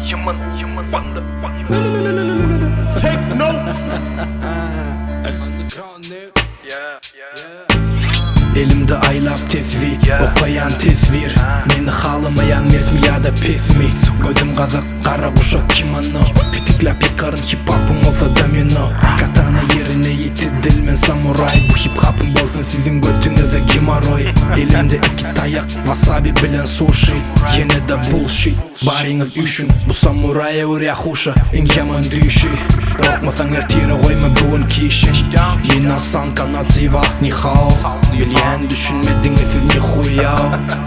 Ýaman, ýaman, banda, banda. Take notes. Elimde aýlap tesbi, okaýan teswir Meni halamaýan mesmi ýa-da pesmi Gözüm gazak, gara guşak kimono Pitikläp ýykaryn hip-hopyň bolsa domino Katana ýerine ýiti dil men samuraý Bu hip-hopym bolsun siziň götüňize gemoroý Elimde iki taýak, wasabi bilen suşi Ýene-de bullshit, baryňyz üýşüň Bu samuraý öwürýär huşa iň ýaman düýşi Gorkmasaň ertire goýma bu günki işiň Minasan konnichiwa ni hao Bilýän düşünmediňiz siz nihuýa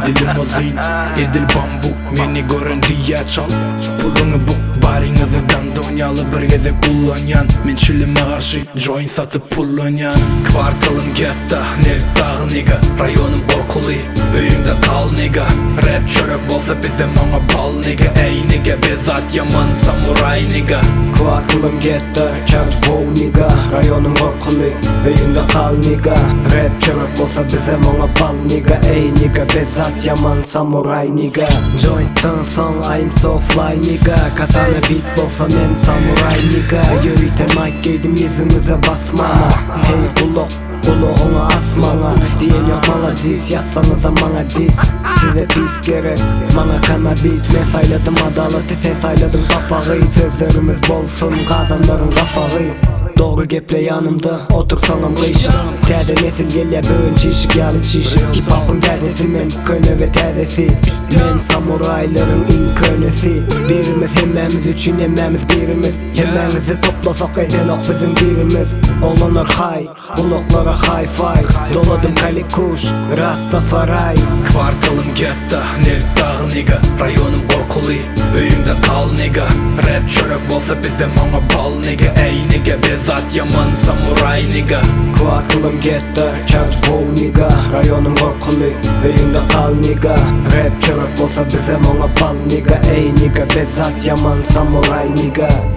Dilim uzyn edil bambuk Meni gören diýýä çal puluňy buk Baryňyzy gandon ýaly bir gezek ullanýan Men çilime garşy joint satyp pullanýan Kwartalym getto nebit dagy nigga Raýonym gorkuly öýüňde gal nigga Rap çörek bolsa bizem oňa bal nigga Eý nigga bezzat ýaman samuraý nigga Kwartalym getto, charge wow nigga Raýonym gorkuly, öýüňde gal nigga Rap çörek bolsa bizem oňa bal nigga Eý nigga bezzat ýaman samuraý nigga Jointdan soň I'm so fly nigga Katana beat bolsa men samuraý nigga Ýörite Nike geýdim ýüzüňize basmana Hey gulak, gulagyňy as maňa Diýen ýok maladis, ýazsaňyzam maňa diss Size pis gerek, maňa kannabis Men saýladym adalaty, sen saýladyň papagy Sözlerimiz bolsun gazanlaryň gapagy Dogry geple ýanymda, otursaňam gyşyk Täze nesil gelýär böwen çişik ýaly çişip Hip hopyň täzesi men, köne we täzesi Men samuraýlaryň iň könesi Birimiz hemmämiz üçin hemmämiz birimiz Hemmäňizi toplasak edenok biziň birimiz Oglanlar haý, gulaklara hi-fi Doladym kalikuş, Rastafari Kwartalym getto, nebit dagy nigga Raýonym gorkuly, öýüňde gal nigga Rap çörek bolsa bizem oňa bal nigga Eý nigga bezzat ýaman samuraý nigga Kwartalym getto, charge wow nigga Raýonym gorkuly, öýüňde gal nigga Rap çörek bolsa bizem oňa bal nigga Eý nigga bezzat ýaman samuraý nigga.